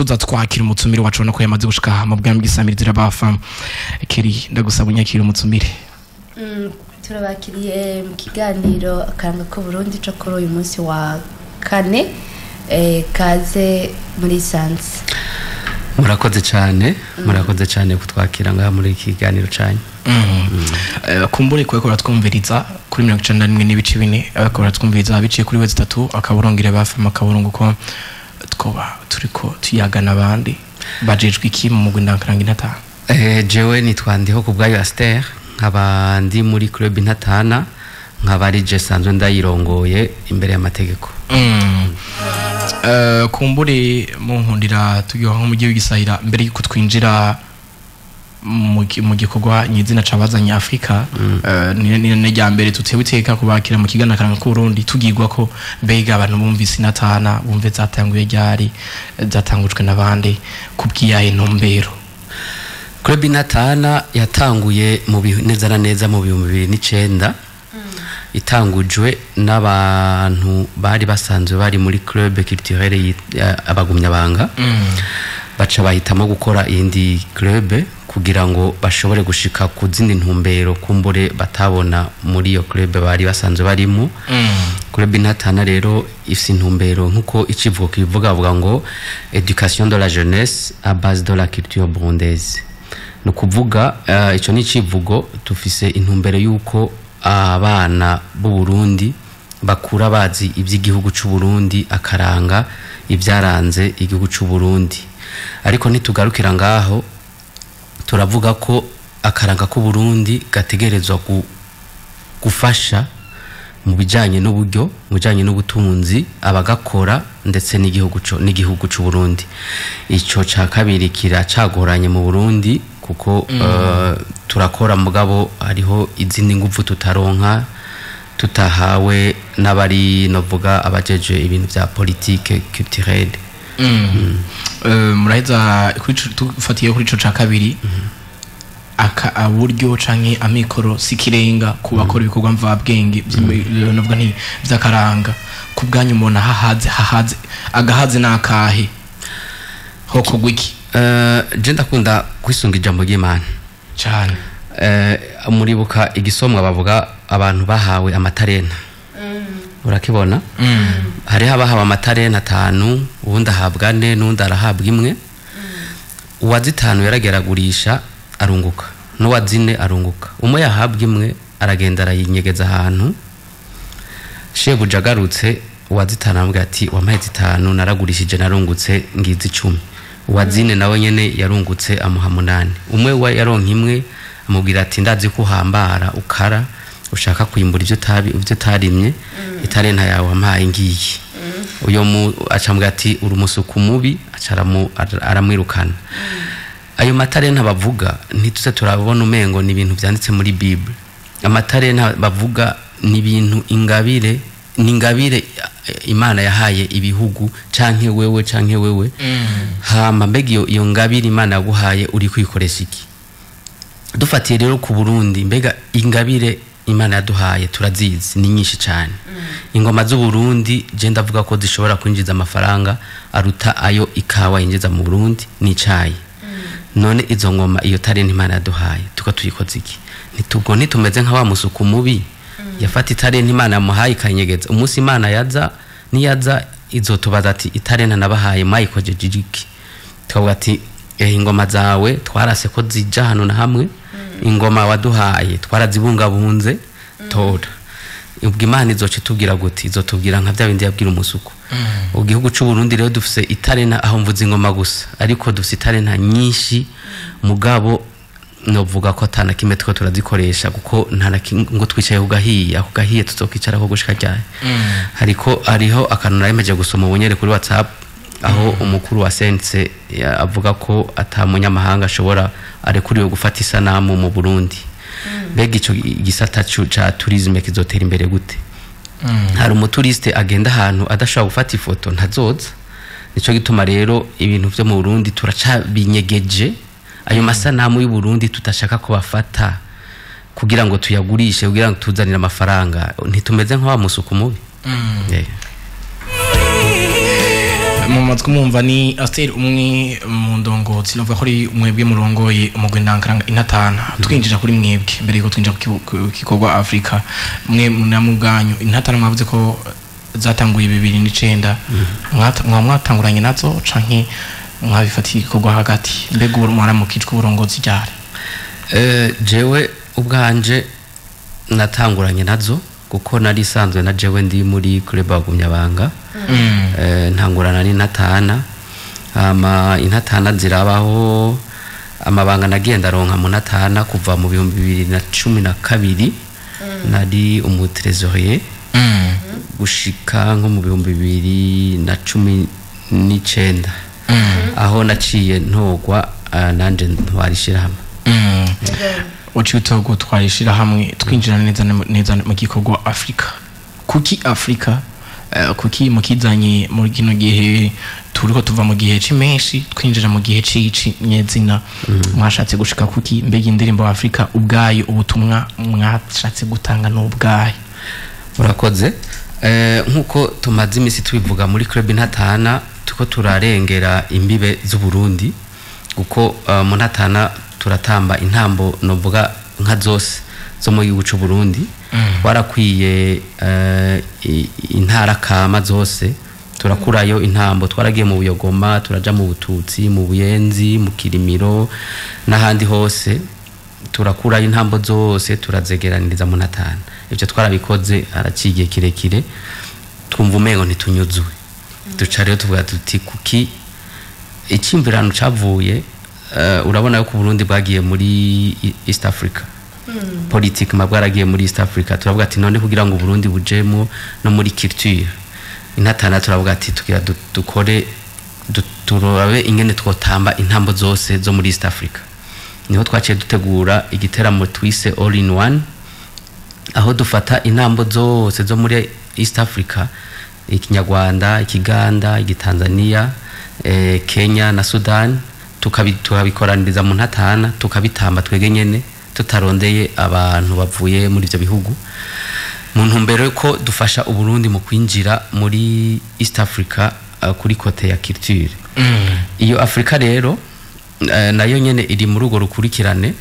Tuza twakira umutumire wacu no ko yamaze gushika mu bwami bw'isamirizi Bafa. Keri, ndagusaba unyakira umutumire. Turabakiriye mu kiganiro Akaranga ko Burundi cyo kuri uyu munsi wa kane. Kaze muri sansi. Murakoze cyane, murakoze cyane kutwakira ngaha muri iki kiganiro cyanyu. Kumbure kwe ko twumviriza kuri 91.4, abakora twumviriza biciye kuri w3.irabafm.com, twoba turiko tuyagana abandi bajejwe iki mu mugwi ndangakaranga Intatana? Jewe nitwa Ndiho ku bwayo Aster, nkaba ndi muri club Intatana, nkaba ari je sanzwe ndayirongoye imbere y'amategeko. Kumbure mu nkundira tugiye nko mu gihe gisahira mbere yuko twinjira mu gikorwa nyizina cabazanye Afrika, ni rya mbere tutewe iteka kubakira mu kiganiro Akaranga ku Burundi, tugirwa ko mbega abantu bumvise Intatana bumve zatanguye ryari, zatangujwe n'abandi, kubwiyahe ntumbero? Club Intatana yatanguye mu neza na neza mu 2009, itangujwe n'abantu bari basanzwe bari muri club culturelle Abagumyabanga, baca bahitamo gukora iyindi club kugira ngo bashobore gushika ku zindi ntumbero kumbure batabona muri iyo club bari basanzwe barimo. Club Intatana rero ifise intumbero nkuko icivugo kivuga, avuga ngo "Éducation de la jeunesse à base de la culture burundaise". Ni ukuvuga ico ni icivugo. Dufise intumbero yuko abana b'u Burundi bakura bazi iby'igihugu c'u Burundi, akaranga, ibyaranze igihugu c'u Burundi. Ariko ntitugarukira ngaho, turavuga ko akaranga k'u Burundi gategerezwa gufasha mu bijanye n'uburyo, mu bijanye n'ubutunzi, abagakora ndetse n'igihugu c'u Burundi. Ico ca kabiri kiracagoranye mu Burundi kuko turakora, mugabo hariho izindi nguvu tutaronka, tutahawe n'abari novuga abajeje ibintu vya politique culturelle. Muraheza tufatiye kuri ico ca kabiri, aka aburyo canke amikoro sikirenga ku bakora ibikorwa mvabwenge novuga nti vy'akaranga. Ku bwanyu mubona hahaze agahaze n'akahe, ho kugwa iki? Je ndakunda kwisunga ijambo ry'Imana. Cane. Muribuka igisomwa bavuga abantu bahawe amatarena, urakibona? Hariho abahawe amatarena 5, uwundi ahabwa 4, n'uwundi arahabwa 1. Uwa 5 yarageragurisha arunguka, n'uwa 4 arunguka. Umwe yahabwa 1 aragenda arayinyegeza ahantu. Shebuja agarutse, uwa 5 aramubwira ati: "Wampaye 5, naragurishije narungutse, ngize 10." Uwa 4 nawe nyene yarungutse, amuha 8. Umwe we yaronka 1, amubwira ati: "Ndazi ko uhambara ukara, ushaka kwimbura ivyo utabi ivyo utarimye, itarenta yawe wampaye ngiye." Uyo mu acambwira ati: "Uri umusuku mubi." Aca aramwirukana. Ayo matarenta bavuga, ntituze turabona umengo ni ibintu vyanditse muri Bible. Amatarenta bavuga ni ibintu, ingabire, ni ingabire Imana yahaye ibihugu canke wewe canke wewe. Hama mbega iyo ngabire Imana yaguhaye uri kwikoresha iki? Dufatiye rero ku Burundi, mbega ingabire Imana yaduhaye turazizi, ni nyinshi cyane. Ingoma z'u Burundi je ndavuga ko zishobora kwinjiza amafaranga aruta ayo ikawa yinjiza mu Burundi n'icayi. None izo ngoma, iyo tarenta Imana yaduhaye, tuko tuyikoze iki? Nitubwo ntitumeze nka wa musuku mubi yafata itarenta Imana yamuhaye ikanyegeza? Umunsi Imana yaza, niyaza izotubaza ati: "Itarenta nabahaye mwayikojeje iki?" Tukavuga ati: "Ingoma zawe twarase ko zija hano na hamwe, ingoma waduhaye twarazibungabunze, tora." Ubwo Imana izoca itubwira gute? Izotubwira nka bya bindi yabwira umusuku. Igihugu c'u Burundi rero dufise itarenta, aho mvuze ingoma gusa, ariko dufise itarenta nyinshi, mugabo novuga ko atana kimwe two turazikoresha, kuko nta na kimwe ngo twicaye ku gahiye. Ako gahiye tuzokicarako gushika ryari? Hariko hariho akantu naremeje gusoma ubunyere kuri WhatsApp, aho umukuru wa sense avuga ko ata munyamahanga ashobora arekuriwe gufata isanamu mu Burundi. Mbega ico gisata ca tourisme kizotera imbere gute? Hari umutouriste agenda ahantu adashobora gufata ifoto, ntazoza. Nico gituma rero ibintu vyo mu Burundi turacabinyegeje, ayo masanamu y'u Burundi tutashaka ko bafata kugira ngo tuyagurishe, kugira ngo tuzanire amafaranga. Ntitumeze nka wa musuku mubi? Mu matwi mwumva ni Aster, umwe mu ndongozi, navuga ko ari mwebwe murongoye umugwi ndankaranga Intatana. Twinjira kuri mwebwe mbere yuko twinjira ku gikorwa Afrika, mwe namwe ubwanyu Intatana mwavuze ko zatanguye 2009, mwatanguranye nazo canke mwabifatiye igikorwa hagati? Mbega ubu mwaramukijwe uburongozi ryari? Jewe ubwanje natanguranye nazo, kuko nari isanzwe na jewe ndi muri club Bagumyabanga. Ntangurana n'Intatana, hama Intatana zirabaho. Amabanga nagiye ndaronka mu Ntatana kuva mu 2012, nari umu trésorier gushika nko mu 2019, aho naciye ntogwa, nanje ntwara ishirahamwe. Uciye utorwa utwara ishirahamwe. Twinjira neza neza mu gikorwa Afrika. Kuki Afrika? Kuki mukizanye muri kino gihe turiko tuva mu gihe c'imenshi twinjira mu gihe c'ici nyezina? Mwashatse gushika kuki? Mbega indirimbo Afrika ubwayo, ubutumwa mwashatse gutanga n'ubwayo? Urakoze. Nkuko tumaze imisi tubivuga, muri club Intatana tuko turarengera imbibe z'Uburundi, kuko mu Ntatana turatamba intambo novuga nka zose zo mu gihugu c'u Burundi. Warakwiye intara kama zose, turakurayo intambo. Twaragiye mu Buyogoma, turaja mu Bututsi, mu Buyenzi, mu Kirimiro n'ahandi hose, turakurayo intambo zose, turazegeraniriza mu Ntatana. Ibyo twarabikoze haraciye igihe kirekire, twumva umengo ntitunyuzwe. Duca rero tuvuga tuti kuki icyumvirano cavuye, urabona yuko Burundi bwagiye muri East Africa, politique ma bwaragiye muri East Africa. Turavuga ati none kugira ngo Burundi bujemo no muri culture Intatana, turavuga ati tugira dukore turabe ingene twotamba intambo zose zo muri East Africa. Niho twaciye dutegura igiteramo twise All in One, aho dufata intambo zose zo muri East Africa: Ikinyarwanda, Ikiganda, Igitanzania, Kenya na Sudan, tukabikoraniriza mu Ntatana, tukabitamba twege nyene tutarondeye abantu bavuye muri ivyo bihugu, mu ntumbero ko dufasha Uburundi mu kwinjira muri East Africa, kuri côté ya culture. Iyo Afrika rero, nayo nyene iri muri urwo rukurikirane.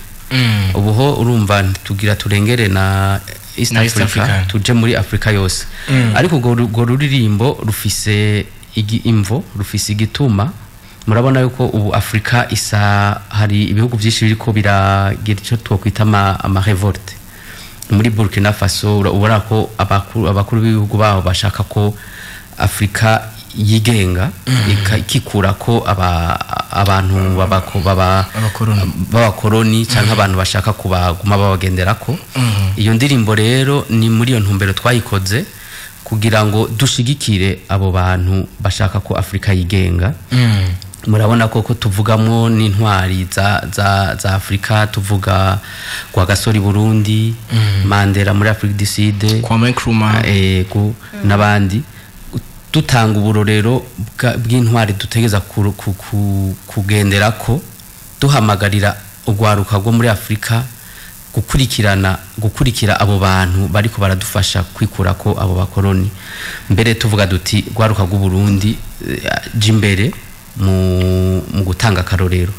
Ubuho urumva tugira turengere na East Na East Africa, Africa. tuje muri Afrika yose. Ariko urwo ruririmbo rufise imvo, rufise igituma. Murabona yuko ubu Afrika isa hari ibihugu byinshi biriko biragira icyo twokwita ama révolte. Muri Burkina Faso ubona ko abakuru b'ibihugu baho bashaka ko Afrika yigenga, ikikura ko abantu Abakoroni. b'abakoroni cyangwa abantu bashaka kubaguma babagenderako. Iyo ndirimbo rero ni muri iyo ntumbero twayikoze, kugira ngo dushigikire abo bantu bashaka ko Afrika yigenga. Murabona ko tuvugamo n'intwari za Afrika, tuvuga Rwagasore Burundi, Mandela muri Afrique du Sud, Kwame Nkrumah. Ego, n'abandi, dutanga uburorero bw'intwari dutegeza kugenderako, duhamagarira urwaruka rwo muri Afrika gukurikirana, gukurikira abo bantu bariko baradufasha kwikura ko abo bakoroni. Mbere tuvuga duti rwaruka rw'u Burundi, jya imbere mu gutanga akarorero.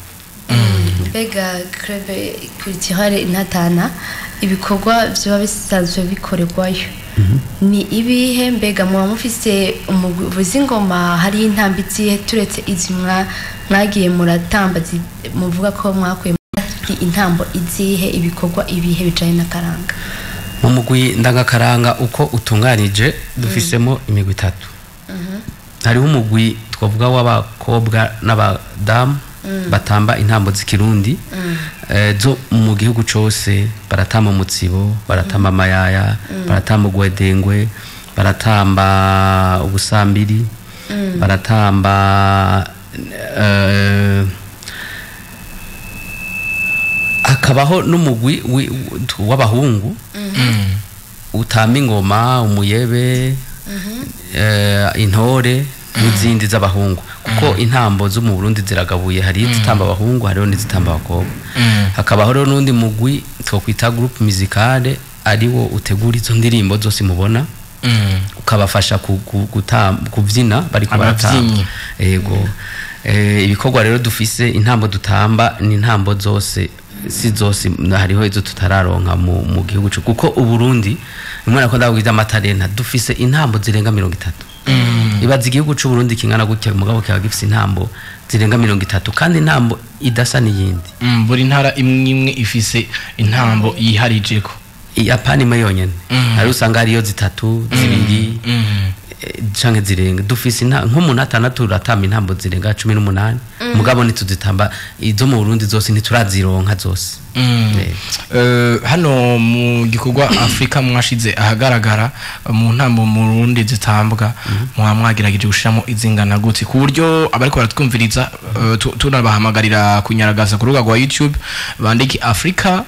Mbega club culturelle Intatana, ibikorwa byaba bisanzwe bikorerwayo ni ibihe? Mbega muba mufise umuvuzi ingoma? Hari intambi izihe turetse izi mwagiye muratamba, muvuga ko mwakuye muri intambo izihe? Ibikorwa ibihe bijanye n'akaranga? Mu mugwi ndangakaranga uko utunganije, dufisemo imigwi itatu. Hariho umugwi twavuga w'abakobwa n'abadamu batamba intambo z'ikirundi, zo mu gihugu cose. Baratamba umutsibo, baratamba amayaya, baratamba ugwedengwe, baratamba ubusambiri, baratamba hakabaho n'umugwi w'abahungu utamba ingoma, umuyebe, intore n'izindi z'abahungu, kuko intambo zo mu Burundi ziragabuye: hari izitamba abahungu, hariho n'izitamba abakobwa. Hakabaho rero n'undi mugwi twokwita groupe musicale, ariwo utegura izo ndirimbo zose mubona. Ukabafasha kubyina bariko baratamba. Yego. Ibikorwa rero dufise, intambo dutamba ni intambo zose, si zose, hariho izo tutararonka mu gihugu, kuko Uburundi umwana ko ndabwiza amatalenta dufise intambo zirenga 30. Ibaza igihugu c'u Burundi kingana gutya, mugabo kiba gifise intambo zirenga 30, kandi intambo idasa n'iyindi. Buri ntara imwe imwe ifise intambo yiharijeko. Apana imwe yonyene, hari usanga hariyo zitatu, zibiri, canke zirenga. Dufise nko mu natandatu turatamba intambo zirenga 18, mugabo ntituzitamba izo mu Burundi zose, ntiturazironka zose. Hano mu gikorwa Afrika mwashize ahagaragara mu ntambo mu Burundi zitambwa, mwagerageje gushiramo izingana gute ku buryo abariko baratwumviriza, tunabahamagarira kunyaragaza ku rubuga rwa YouTube bandike Afrika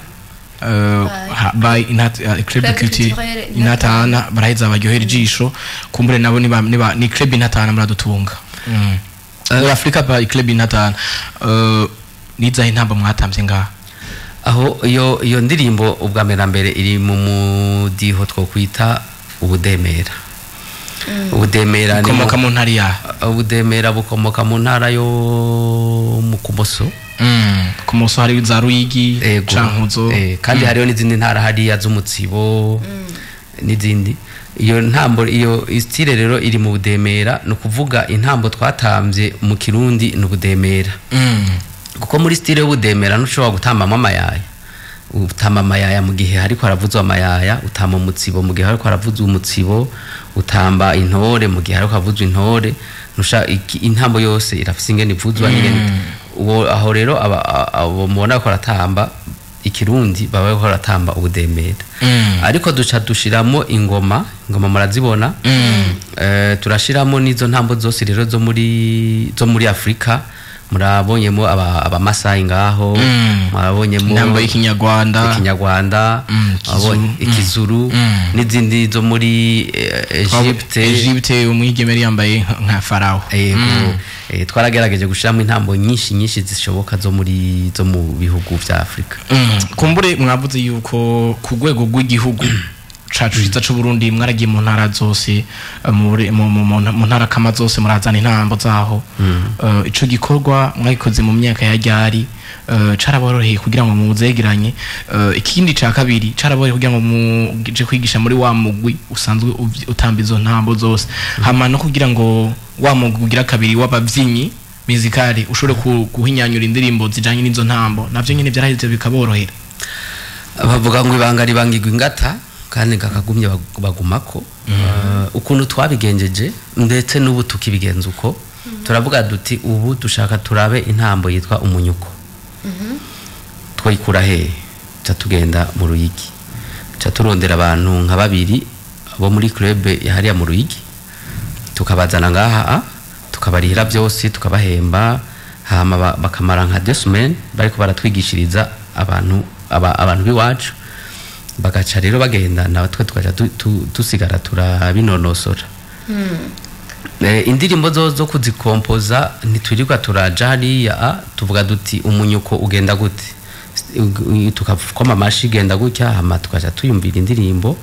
by Club Culturelle Intatana, baraheza baryohera ijisho, kumbure nabo niba ni Club Intatana muradutunga. Afrika by Club Intatana, nizahe intambo mwatambye ngaha? Aho iyo ndirimbo ubwa mbere na mbere iri mu mudiho twokwita ubudemera. Ubudemera ni bukomoka mu ntara ya ubudemera bukomoka mu ntara yo mu Kumoso. Kumoso hari za Ruyigi, Cankuzo, kandi hariho n'izindi ntara hariya z'Umutsibo n'izindi. Iyo ntambo, iyo style rero iri mu budemera, ni ukuvuga intambo twatambye mu Kirundi ni ubudemera. Kuko muri style y'ubudemera ntushobora gutambamo amayaya. Utamba amayaya mu gihe hariko haravuzwa amayaya, utamba umutsibo mu gihe hariko haravuzwa umutsibo, utamba intore mu gihe hariko haravuzwa intore. Ntusha intambo yose irafise ingene ivuzwa n'ingene uwo. Aho rero abo mubona ko baratamba Ikirundi baba bariko baratamba ubudemera, ariko duca dushiramo ingoma. Ingoma murazibona. Turashiramo n'izo ntambo zose rero zo muri Afrika. Murabonyemo Abamasayi ngaho, murabonyemo intambo y'ikinyarwanda. Ikinyarwanda, ikizuru, n'izindi zo muri Egypte. Egypte, umwigeme yari yambaye nka Farawo. Yego. Twaragerageje gushiramo intambo nyinshi nyinshi zishoboka zo mu bihugu vya Afrika. Kumbure mwavuze yuko ku rwego rw'igihugu cacu ciza c'u Burundi mwaragiye mu ntara zose, mu ntara kama zose, murazana intambo zaho. Ico gikorwa mwagikoze mu myaka ya ryari? Caraboroheye kugira ngo muzegeranye? Ikindi ca kabiri, caraboroheye kugira ngo muje kwigisha muri wa mugwi usanzwe utamba izo ntambo zose, hama no kugira ngo wa mugwi ugira kabiri w'abavyinyi mizikari ushobore guhinyanyura indirimbo zijanye n'izo ntambo, navyo nyene vyaraheze bikaborohera? Bavuga ngo ibanga ribangirwa ingata, kandi kakagumye bagumako. Ukuntu twabigenjeje, ndetse n'ubu tukibigenza uko, turavuga duti ubu dushaka turabe intambo yitwa umunyuko, twayikura hehe? Ca tugenda mu Ruyigi, ca turondera abantu nka babiri bo muri club hariya mu Ruyigi, tukabazana ngaha, tukabarihira byose, tukabahemba, hama bakamara nka 2 semaines bariko baratwigishiriza abantu abantu b'iwacu, bagaca rero bagenda, natwe tugaca dusigara turabinonosora. Indirimbo zo kuzikompoza ntitwirirwa turaja hariya, tuvuga duti umunyuko ugenda gute, tukakoma amashi igenda gutya, hama tukaja tuyumvira indirimbo.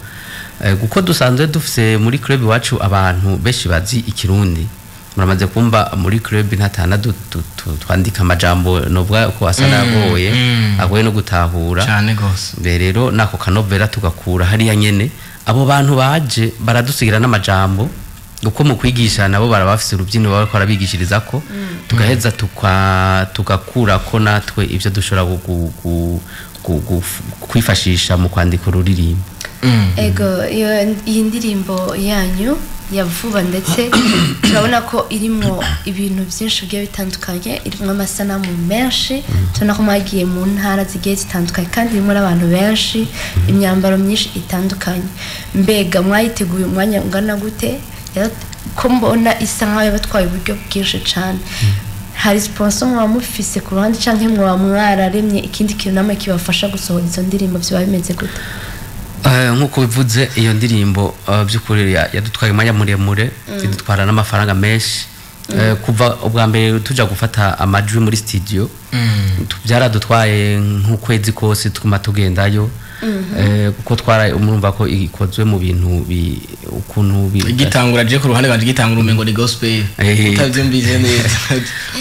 Kuko dusanzwe dufise muri club iwacu abantu benshi bazi Ikirundi, muramaze kumva muri club Ntatana twandika amajambo novuga ko asa n'agoye, agoye no gutahura. Cyane gose. Mbe rero nako kanovera tugakura hariya nyene, abo bantu baje baradusigira n'amajambo, uko mu kwigisha nabo baraba bafise urubyiniro bariko barabigishiriza ko tugaheza tugakura ko natwe ivyo dushobora kwifashisha mu kwandika ururirimbo. Ego, iyi ndirimbo yanyu ya vuba, ndetse turabona ko irimo ibintu byinshi bigiye bitandukanye, irimo amasanamu menshi, tubona ko mwagiye mu ntara zigiye zitandukanye, kandi irimo n'abantu benshi, imyambaro myinshi itandukanye. Mbega mwayiteguye umwanya ungana gute? Ko mbona isa nkaho yabatwaye uburyo bwinshi cyane, hari sponsor mwaba mufise ku ruhande, canke mwaba mwararemye ikindi kintu namwe kibafasha gusohora izo ndirimbo? Byaba bimeze gute? Nk'uko bivuze, iyo ndirimbo by'ukuri yadutwaye umwanya muremure, idutwara n'amafaranga menshi. Kuva ubwa mbere tuja gufata amajwi muri studio, byaradutwaye nk'ukwezi kose, tuguma tugendayo. Kuko twara umurumva ko ikozwe mu bintu ukuntu igitangura je ku ruhande banje gitangura umengo ni gospel utavyumvise neza.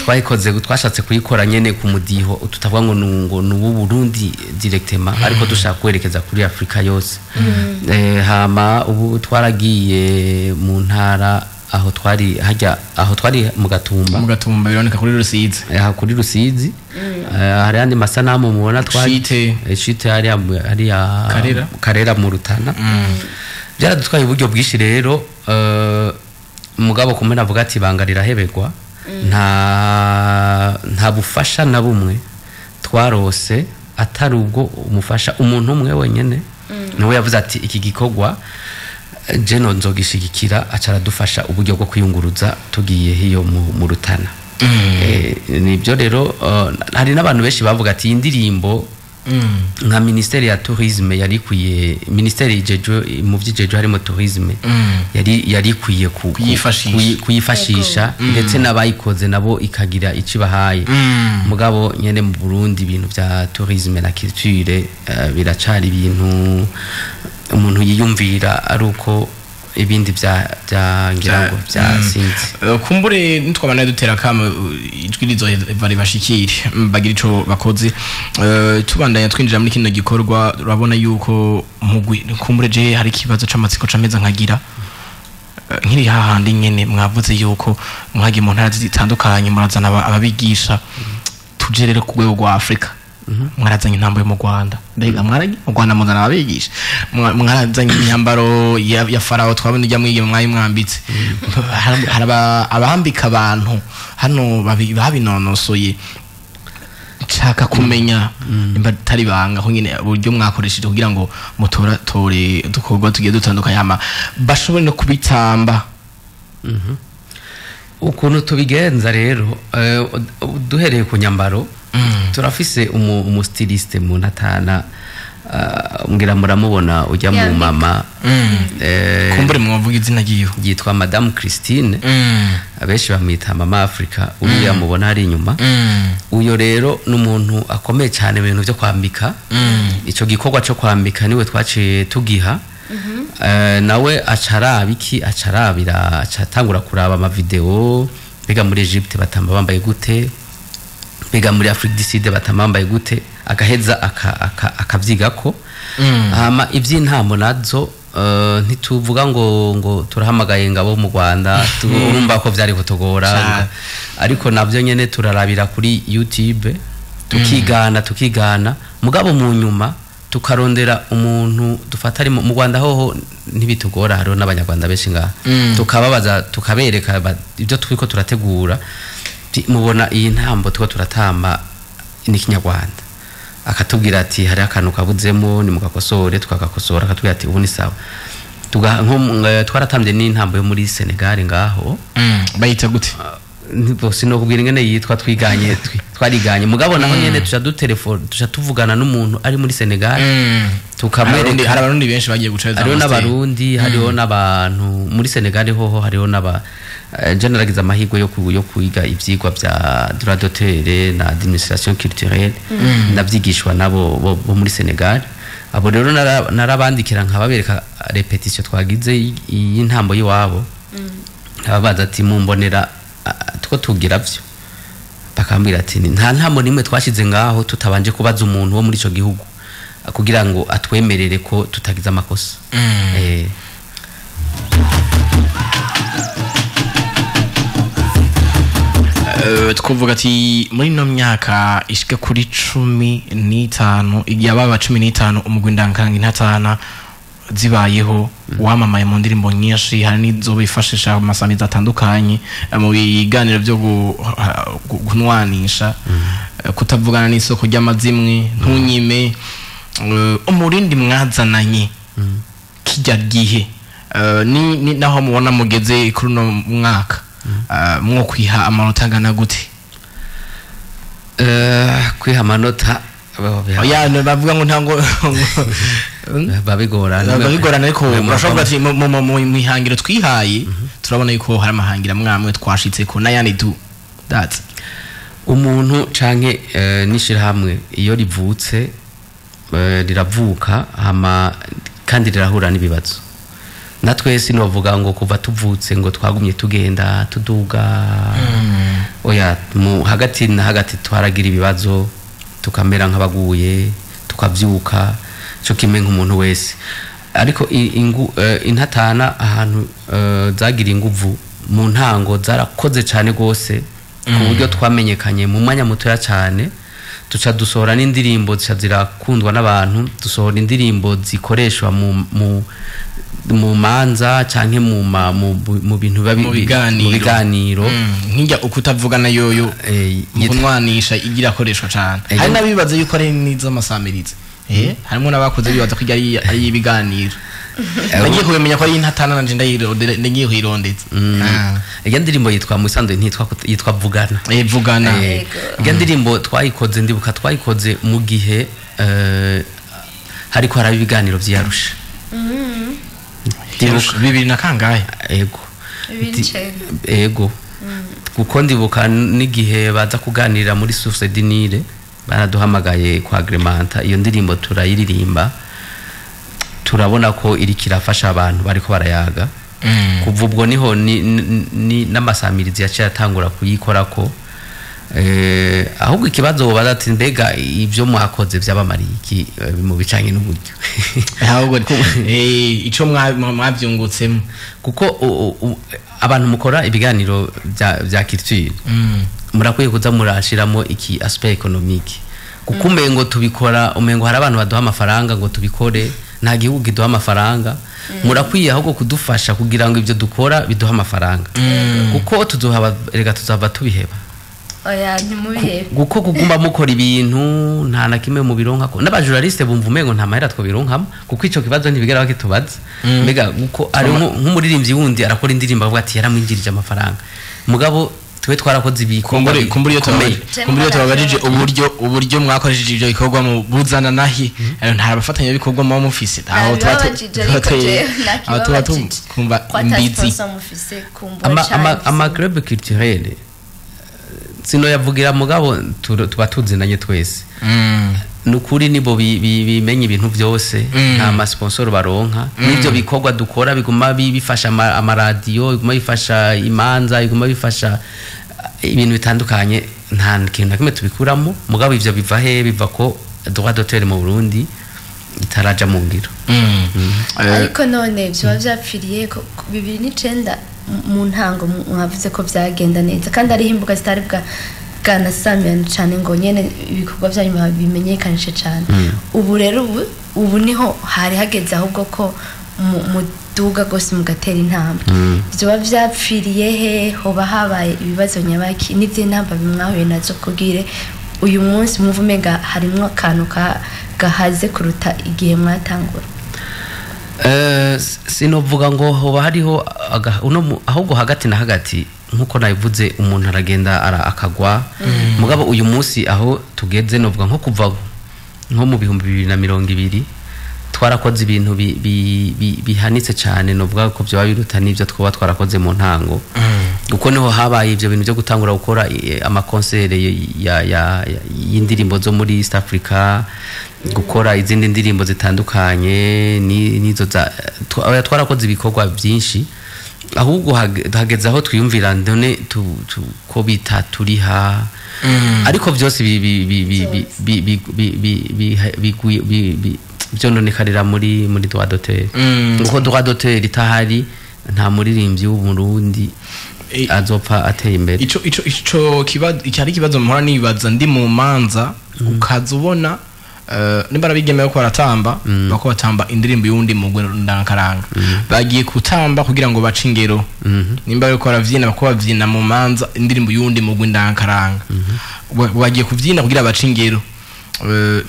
Twayikoze twashatse kuyikora nyene ku mudiho tutavuga ngo nungo nubu Burundi directement, ariko dushaka kwerekeza kuri Afrika yose. Hama ubu twaragiye mu ntara aho twari hajya aho twari mu Gatumba, mu Gatumba bironeka kuri Rusizi, aha kuri Rusizi. Hari andi masanamu mubona twari shite hari Karera mu Rutana. Byaradutwaye uburyo bwinshi rero. Mugabo kumwe navuga ati banga rirahebegwa, nta bufasha na bumwe twarose atari ubwo umufasha umuntu umwe wenyene niwe yavuze ati iki gikorwa jeno nzogishigikira, acaradufasha uburyo bwo kwiyunguruza tugiye hiyo mu Rutana. Nibyo rero hari n'abantu benshi bavuga ati indirimbo nka ministeri ya tourisme yari kuye, ministeri ijejo mu vyijejo harimo tourisme yari kuye kuyifashisha ndetse n'abayikoze nabo ikagira icibahaye. Mugabo nyene mu Burundi ibintu vya tourisme na culture biracari ibintu umuntu yiyumvira ari uko ibindi bya ngira ngo byasinze. Kumbure nitwabana dutera kama ijwi rizoheva ribashikire bagira ico bakoze. Tubandanya twinjira muri kino gikorwa, urabona yuko mugwi kumbure je hari ikibazo c'amatsiko cameza nkagira nkiri hahandi nyene mwavuze yuko mwagiye mu ntara zitandukanye murazana ababigisha. Tuje rero ku rwego rwa Afrika, mwarazanye intambo yo mu Rwanda, mbega mwaragi mu Rwanda muzana ababigisha, mwarazanye imyambaro ya farao twabona ijya mwige mwayi mwambitse. Hari abambika abantu hano babinonosoye. Nshaka kumenya nimba atari banga ko nyine uburyo mwakoresheje kugira ngo mutoratore udukorwa tugiye dutandukanye hama bashobore no kubitamba. Ukuntu tubigenza rero, duhereye ku nyambaro, turafise umu styliste mu Ntatana, ngira muramubona ujya mu mama, kumbure mwavuga izina ryiwe, yitwa Madame Christine, abenshi bamwita Mama Africa, uriya mubona ari inyuma. Uyo rero n'umuntu akomeye cyane mu bintu byo kwambika. Ico gikorwa cyo kwambika niwe twaciye tugiha. Nawe acaraba iki, acarabira acatangura kuraba ama video, mbega muri Egypte batamba bambaye gute, mbega muri Afrique du Sud batamba bambaye gute, agaheza akavyigako. Hama ivy'intambo nazo ntituvuga ngo turahamagaye ngabo mu Rwanda, turumva ko vyari kutugora, ariko navyo nyene turarabira kuri YouTube tukigana mugabo mu nyuma tukarondera umuntu dufata ari mu Rwanda hoho ntibitugora, hariho n'abanyarwanda benshi ngaha, tukababaza tukabereka ibyo twiko turategura, mubona iyi ntambo tuko turatamba ni Kinyarwanda, akatubwira ati hari akantu kabuzemo ni mugakosore, tukagakosora, akatubwira ati ubu ni sawa. Twaratambye n'intambo yo muri Senegal ngaho. Bayita gute? Bose no kubwira ingene yitwa, twiganye twariganye mugabo naho nyene tuja du telefone tuja tuvugana n'umuntu ari muri Senegal, tukamwereka. Hari abarundi benshi bagiye guca hariho n'abarundi, hariho n'abantu muri Senegal hoho, hariho n'aba je naragize amahirwe yo kwiga ivyigwa vya droit d'auteur na administration culturelle, ndavyigishwa nabo bo muri Senegal. Abo rero narabandikira nkababereka repetition twagize y'intambo yiwabo, ababaza ati mumbonera tuko tugira vyo, bakambwira ati nta ntambo nimwe twashize ngaho tutabanje kubaza umuntu wo muri ico gihugu kugira ngo atwemerere ko tutagize amakosa. Twavuga ati muri no myaka ishika kuri 15 yababa 15 umugwi ndankaranga intatana zibayeho, wamamaye mu ndirimbo nyinshi, hari n'izo bifashisha mu masamiza atandukanye mu biganiro byo kunwanisha, kutavugana n'isoko ry'amazimwe, ntunyime umurindi mwazananye kijya gihe ni naho mubona mugeze kuri no mwaka, mwo kwiha amanota angana gute? Kwiha amanota ya bavuga ngo ntango babigorana, ariko urashobora ati mu mihangiro twihaye turabona yuko hari amahangira mwamwe twashitse ko nayandi du that umuntu canke nishira hamwe iyo rivutse Riravuka hama kandi rirahura n'ibibazo. Natwe sinovuga ngo kuva tuvutse ngo twagumye tugenda tuduga. Oya, mu hagati na hagati twaragira ibibazo, tukamera nk'abaguye, tukavyuka, cyo kimwe nk'umuntu wese. Ariko Intatana ahantu zagira inguvu mu ntango zarakoze cyane gose, ku buryo twamenyekanye mu mwanya mutoya cyane. Tuca dusohora n'indirimbo zica zirakundwa n'abantu, dusohora indirimbo zikoreshwa mu manza canke mu bintu biba Mu biganiro. Mu biganiro. Nk'ijya ukutavugana yoyo mu kunwanisha igira akoreshwa cane. Hari n'abibaza yuko ari n'iz'amasamirizi, harimo n'abakoze bibaza ko ijya ari ibiganiro. Nagiye kubimenya ko ari Intatana, nanje ndagiye kuyirondeza. Iyo ndirimbo yitwa, mu isanzwe ntitwa yitwa Vugana. Vugana. Iyo ndirimbo twayikoze, ndibuka twayikoze mu gihe hariko haraba ibiganiro vy'Arusha. Ndibuka bibiri na kangahe? Ego. 2009. Ego, kuko ndibuka n'igihe baza kuganira muri Source du Nil, baraduhamagaye kwa agrémenter iyo ndirimbo, turayiririmba, turabona ko iriko irafasha abantu bariko barayaga. Kuva ubwo niho ni n'amasamirizi yaciye atangura kuyikorako. Ahubwo ikibazo wobaza ati: mbega ibyo mwakoze byabamariye iki mu bijanye n'uburyo? Ahubwo ico mwavyungutsemo. Kuko abantu mukora ibiganiro bya culture murakwiye kuza murashiramo iki aspect économique, kuko umengo tubikora, umengo hari abantu baduha amafaranga ngo tubikore. Nta gihugu kiduha amafaranga. Murakwiye ahubwo kudufasha kugira ngo ibyo dukora biduhe amafaranga, kuko tuzohaba reka tuzava tubiheba. Oya, ntimubihebe. Kuko kuguma mukora ibintu nta na kimwe mu bironkako, n'abajournaliste bumva umengo nta mahera twobironkamo, kuko ico kibazo ntibigera bakitubaza. Mbega kuko ari nk'umuririmbyi wundi arakora indirimbo avuga ati yaramwinjirije amafaranga, mugabo twe twarakoze ibikorwa Kumbure iyo bikomeye. Kumbure iyo tubabajije uburyo mwakoresheje ivyo bikorwa mu buzana nahi, nta bafatanyabikorwa muba mufise aho tuba Nabibabajije, ariko jewe aho tuba nakibabajije. kumva Ko ata imbizi. sponsor mufise kumbura Ama canke ama club culturel sinoyavugira, mugabo tuba tuzinanye twese. Nukuri nibo bimenya ibintu byose. Nta ma sponsor baronka n'ibyo bikorwa dukora biguma bifasha amaradiyo, biguma bifasha imanza, biguma bifasha ibintu bitandukanye. Nta kintu na kimwe tubikuramo. Mugabo ivyo biva he? Biva ko droit d'auteur mu Burundi itaraja mu ngiro. Ariko none vyoba vyapfiriye ko 2009 mu ntango mwavuze ko vyagenda neza, kandi hariho imbuga zitari bwa bwanasamirana cane ngo nyene ibikorwa vyanyu bimenyekanishe cane. Ubu rero ubu niho hari hageze ahubwo ko muduga gose mugatera intambwe. Vyoba vyapfiriye he? Hoba habaye ibibazo nyabaki n'izindi bimwahuye nazo kugire uyu munsi mwumva umenga harimwo akantu gahaze kuruta igihe mwatangura? Sinovuga ngo hoba hariho ahubwo hagati na hagati, nkuko nabivuze, umuntu aragenda akagwa. Mugabo uyu munsi aho tugeze, novuga nko kuva nko mu 2020 twarakoze ibintu bihanitse cyane, novuga ko byaba biruta n'ibyo twaba twarakoze mu ntango, kuko niho habaye ibyo bintu byo gutangura gukora amakonsere y'indirimbo zo muri East Africa, gukora izindi ndirimbo zitandukanye n'izo za oya, twarakoze ibikorwa byinshi. Ahubwo hageze aho twiyumvira none ko bita turiha, ariko byose byononekarira muri droit d'auteur, kuko droit d'auteur itahari nta muririmbyi w'Umurundi azopfa ateye imbere. Ico kibazo icyari kibazo mpora nibaza ndi mu manza, ukaza ubona nimba arabigeme ko baratamba, bako batamba indirimbo y'uwundi mugwi ndangakaranga, bagiye kutamba kugira ngo bace ingero. Nimba bariko baravyina, bako bavyina mu manza indirimbo y'uwundi mugwi ndangakaranga, bagiye kuvyina kugira bace ingero.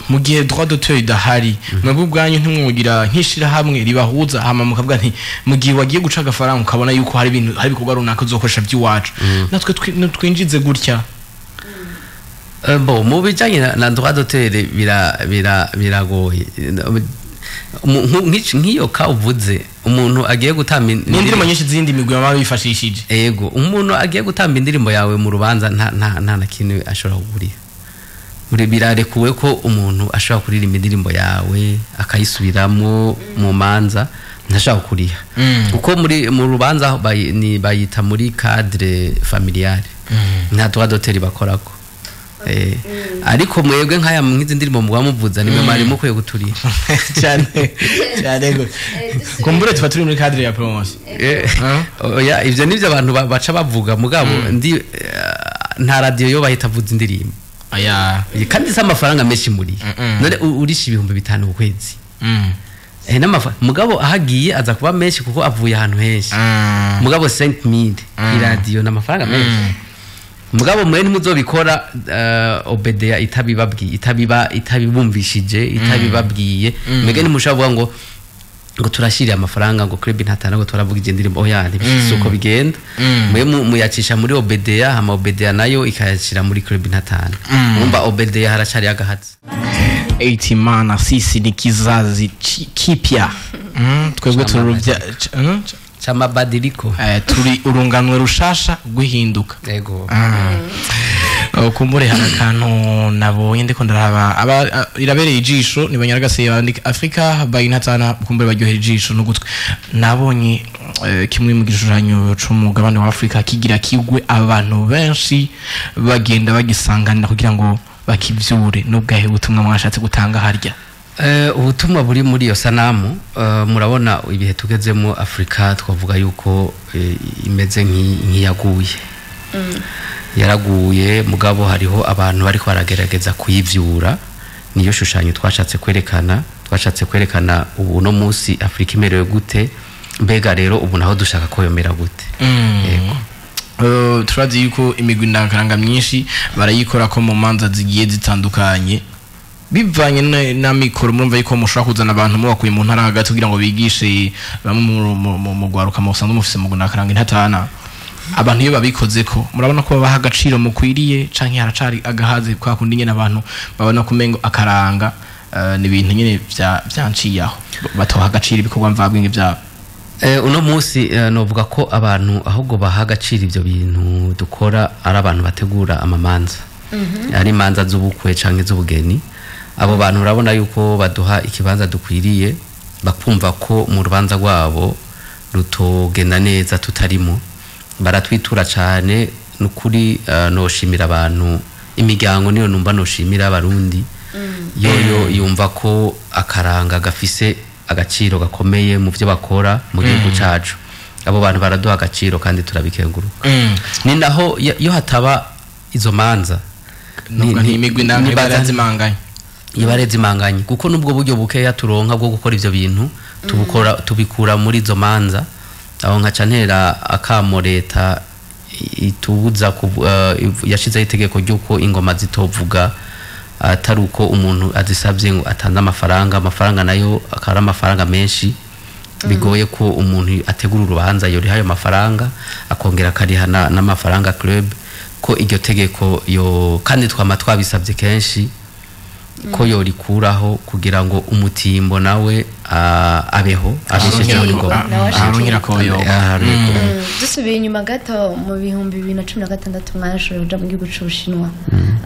Mu gihe droit d'auteur idahari, mwebwe ubwanyu ntimwogira nk'ishirahamwe ribahuza, hama mukavuga nti mu gihe wagiye guca agafaranga ukabona yuko hari ibintu, hari ibikorwa runaka uzokoresha by'iwacu, natwe twinjize gutya? Bo mu bijanye na droit d'auteur bira bira biragoye. Nk'iyo ka uvuze umuntu agiye gutamba n'indirimbo nyinshi z'indi migwi baba bifashishije. Ego, umuntu agiye gutamba indirimbo yawe mu rubanza nta na kintu ashobora kugurira. Muri birarekuwe ko umuntu ashobora kuririmba indirimbo yawe akayisubiramo mu manza, ntashobora kuriha, kuko muri mu rubanza ni bayita muri cadre familiale, nta droit d'auteur bakorako. Ariko mwebwe nk'aya nk'izi ndirimbo muba muvuza, nimwe mwari mukwiye guturiha. Cyane cyane gose. Kumbure tuba turi muri cadre ya promotion. Oya, ivyo nivyo abantu baca bavuga, mugabo ndi nta radio yo bahita avuza indirimbo. Aya. Kandi si amafaranga menshi muri none urisha 5000 ku kwezi. Mugabo ahagiye aza kuba menshi kuko avuye ahantu henshi. Mugabo 5000 iradiyo n'amafaranga menshi. Mugabo mwe ntimuzobikora OBDA itabibabwiye, itabibumvishije, itabibabwiye. Mwebwe ntimushobora kuvuga ngo turashiriye amafaranga ngo club ntatana ngo turavuga indirimbo. Oya, ntibishitse uko bigenda. Mwe muyacisha muri OBDA, hama OBDA nayo ikayacira muri club ntatana. Mwumva OBDA haracari agahatsi. Eitimana, sisi ni kizazi kipya. Twebwe tururuvya C'amabadiliko. Turi urunganwe rushasha guhinduka. Yego. Kumbure hari akantu nabonye ndiko ndaraba aba irabereye ijisho, ni banyaragase bandika Africa by Intatana, kumbure baryohera ijisho n'ugutwi. Nabonye kimwe mu gishushanyo c'umugabane wa Afrika kigira kigwe, abantu benshi bagenda bagisanganira kugira ngo bakivyure. N'ubwahe butumwa mwashatse gutanga harya? Ubutumwa buri muri iyo sanamu, murabona ibihe tugezemo, Afrika twavuga yuko imeze nk'iyaguye, yaraguye, mugabo hariho abantu bariko baragerageza kuyivyura. Niyo shushanyo twashatse kwerekana. Twashatse kwerekana ubu no munsi Afrika imerewe gute, mbega rero ubu naho dushaka ko yomera gute. Yego. Turazi yuko imigwi ndangakaranga myinshi barayikora ko mu manza zigiye zitandukanye bivanye na mikoro. Murumva yuko mushobora kuzana abantu mubakuye mu ntara hagati kugira ngo bigishe bamwe mu gwaruka musanzwe mufise mu ndangakaranga intatana. Abantu iyo babikoze ko murabona ko babaha agaciro mukwiriye, canke haracari agahaze kwa kundi nyene abantu babona ko umengo akaranga ni ibintu nyene vyanciye aho batoha agaciro ibikorwa mvabwenge vyabo? Uno munsi novuga ko abantu ahubwo baha agaciro ivyo bintu dukora ari abantu bategura amamanza, ari imanza z'ubukwe canke z'ubugeni. Abo bantu urabona yuko baduha ikibanza dukwiriye, bakumva ko mu rubanza rwabo rutogenda neza tutarimo. Baratwitura cane nukuri. Noshimira abantu, imiryango niyo numva noshimira, abarundi yoyo yumva ko akaranga gafise agaciro gakomeye mu byo bakora mu gihugu cacu. Abo bantu baraduha agaciro kandi turabikenguruka. Ni naho iyo hataba izo manza, Nuvuga nti imigwi ndangakaranga yarazimanganye. Ibarezi imanganye, kuko nubwo buryo bukeya turonka bwo gukora ivyo bintu tubukora, tubikura muri izo manza. Aho nkaca ntera akamo leta itubuza yashizeho itegeko ry'uko ingoma zitovuga atari uko umuntu azisabye ngo atanze amafaranga. Amafaranga nayo akaba ari amafaranga menshi, bigoye ko umuntu ategura urubanza yoriha ayo mafaranga, akongera akariha n'amafaranga club. Ko iryo tegeko yo kandi twama twabisabye kenshi ko yorikuraho kugira ngo umutimbo nawe abeho abeshejeho n'ingoma. Nawe ashikire. Aronkera koyoba. Yego. Dusubiye inyuma gato, mu 2016 mwarashoboye kuja mu gihugu c'Ubushinwa,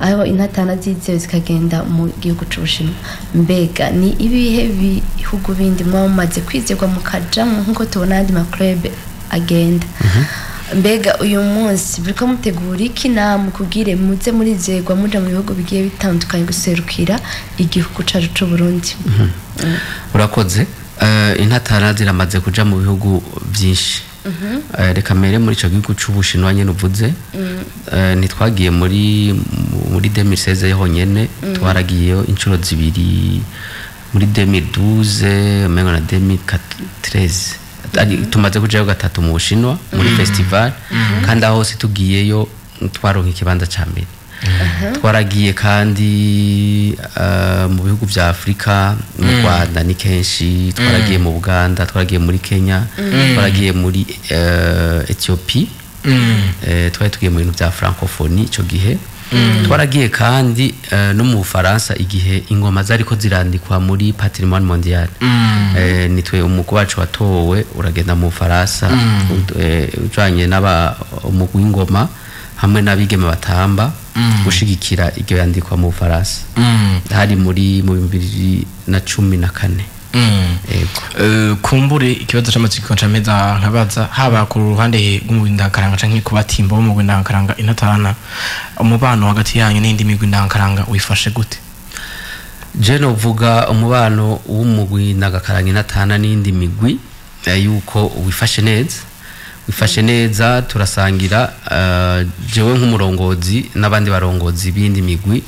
aho intatana zizewe zikagenda mu gihugu c'Ubushinwa. Mbega ni ibihe bihugu bindi muba mumaze kwizerwa mukajamwo nk'uko tubona ayandi ma club agenda? Mbega uyu munsi buriko mutegura iki namwe kubwire muze murizerwa muja mu bihugu bigiye bitandukanye guserukira igihugu cacu c'Uburundi? Urakoze. Intatana ziramaze kuja mu bihugu byinshi. Reka mbere muri ico gihugu c'Ubushinwa nyene uvuze, ntitwagiye muri 2016 honyene, twaragiyeyo inshuro zibiri, muri 2012 umengo na 2013. Tumaze kujayo gatatu mu Bushinwa muri festival, kandi aho hose tugiyeyo twaronka ikibanza ca mbere. Twaragiye kandi mu bihugu vya Afrika, mu Rwanda ni kenshi, twaragiye mu Buganda, twaragiye muri Kenya, twaragiye muri Ethiopie. Twari tugiye mu bintu vya francophonie ico gihe. Twaragiye kandi no mu Bufaransa igihe ingoma zariko zirandikwa muri patrimoine mondial. Nitwe umugwi wacu watowe uragenda mu Bufaransa, ujanye n'aba umugwi w'ingoma hamwe n'abigeme batamba gushigikira iryo yandikwa mu Bufaransa. Hari muri mu 2014. Yego. Kumbure ikibazo c'amatsiko ncameza nkabaza, haba ku ruhande rw'umugwi ndangakaranga canke ku batimbo b'umugwi ndangakaranga Intatana, umubano hagati yanyu n'indi migwi ndangakaranga wifashe gute? Je novuga umubano w'umugwi ndangakaranga Intatana n'indi migwi yuko wifashe neza, wifashe neza, turasangira. Jewe nk'umurongozi n'abandi barongozi b'indi migwi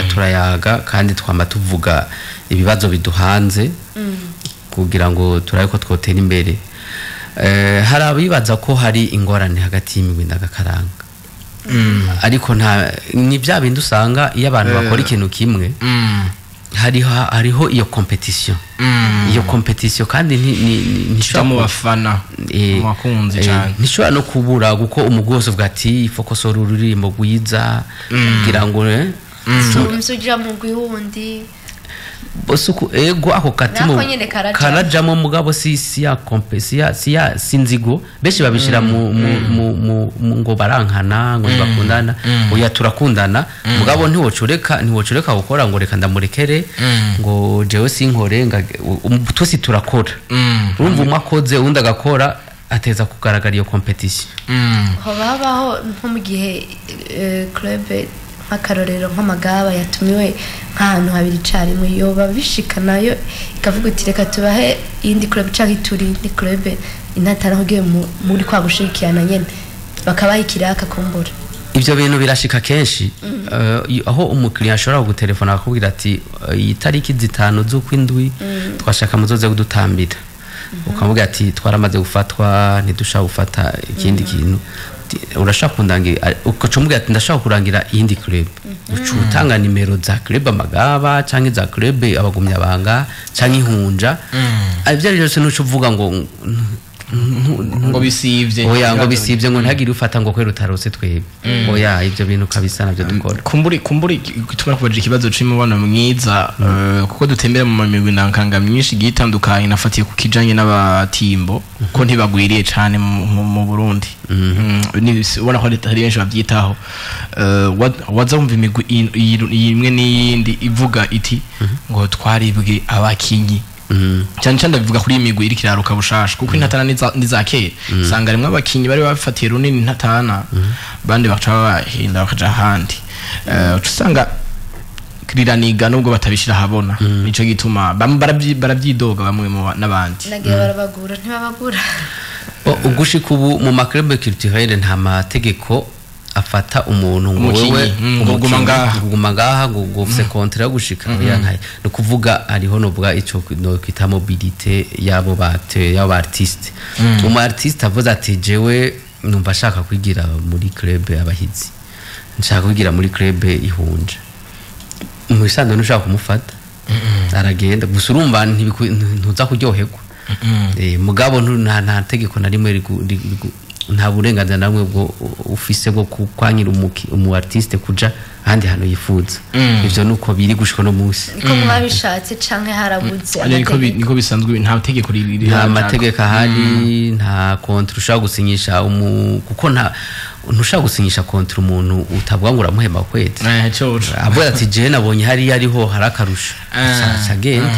turayaga kandi twama tuvuga ibibazo biduhanze kugira ngo turabe ko twotera imbere. Hari abibaza ko hari ingorane hagati y'imigwi ndagakaranga, ariko nta, ni bya bindi usanga iyo abantu bakora ikintu kimwe, hariho iyo competition, iyo competition kandi ntishobora mu bafana, mu bakunzi cyane, ntishobora no kubura, kuko umugwi wose uvuga ati ifokosora ururirimbo rwiza kugira ngo ugira mugwi wundi bose ego ako katimo karajamo, mugabo si ya si ya si ya sinzigo benshi babishira mu mu ngo barankana, ngo ntibakundana. Oya, turakundana, mugabo ntiwocureka gukora ngo reka ndamurekere ngo jewe sinkore, twese turakora. Urumva umwe akoze undi agakora, ateza kugaragara iyo competition. Hoba habaho nko mu gihe club, nk'akarorero nk'amagaba yatumiwe nk'ahantu habiri icarimwe, yoba bishika nayo ikavuga uti reka tubahe iyindi club canke turi indi club Intatana kugira muri kwa gushigikirana nyene, bakabaha ikiraka kumbura? Ivyo bintu birashika kenshi, aho umukiriya ashobora kugutelefona akakubwira ati iyi tariki 5 z'ukwindwi twashaka muzoze kudutambira, ukamubwira ati twaramaze gufatwa, ntidushaka gufata ikindi kintu, urashaka kundangira, ukaca umubwira ati ndashaka kurangira iyindi club, uca utanga nimero za club Amagaba canke za club Abagumyabanga canke Ihunja. Ibyo ari byose ntuca uvuga ngo ngo bisivye, oya, ngo bisivye, ngo ntihagire ufata ngo kwera utarose twebwe. Oya, ivyo bintu kabisa navyo dukora. Kumbure gituma kubajira ikibazo c'imibano mwiza, kuko dutembera mu migwi ndangakaranga myinshi igiye itandukanye, nafatiye ku kijanye n'abatimbo ko ntibagwiriye cane mu Burundi. Ubona ko hari benshi bavyitaho. Waza wumva imigwi imwe n'iyindi ivuga iti ngo twaribwe abakinyi, cyane cyane ndabivuga kuri iyi migwi iri kiraruka bushasha, kuko Intatana niza kera usanga rimwe abakinyi bari bafatiye runini Intatana, bandi baca bahinda bakaja ahandi, usanga riraniga nubwo batabishira habona. Nico gituma bamwe barabyidoga, bamwe n'abandi nagiye barabagura, ntibabagura. Ugushika ubu mu ma club culturel nta mategeko afata umuntu ngo wewe nguguma ngaha, nguguma ngaha, ngo ufise contrat yo gushika. Oya, ntaye. No kuvuga hariho novuga ico no kwita mobilité yabo bate yabo artiste. Umu artiste avuze ati jewe numva ashaka kwigira muri club Abahizi, nshaka kwigira muri club Ihunja, mu bisanzwe ntushaka kumufata, aragenda gusa. Urumva ntuza kuryoherwa. Mugabo nta tegeko na rimwe, nta burenganzira na bumwe bwo ufise bwo kwangira umu artiste kuja ahandi hantu yifuza. Ivyo nuko biri gushika no munsi. Niko mwabishatse canke harabuze? Niko bisanzwe, nta tegeko riri. Nta mategeko ahari, nta contrat ushobora gusinyisha kuko nta ntushobora gusinyisha contrat umuntu utavuga ngo uramuhemba kwezi. Avuga ati jewe nabonye hariya ariho hari akarusho, agenda.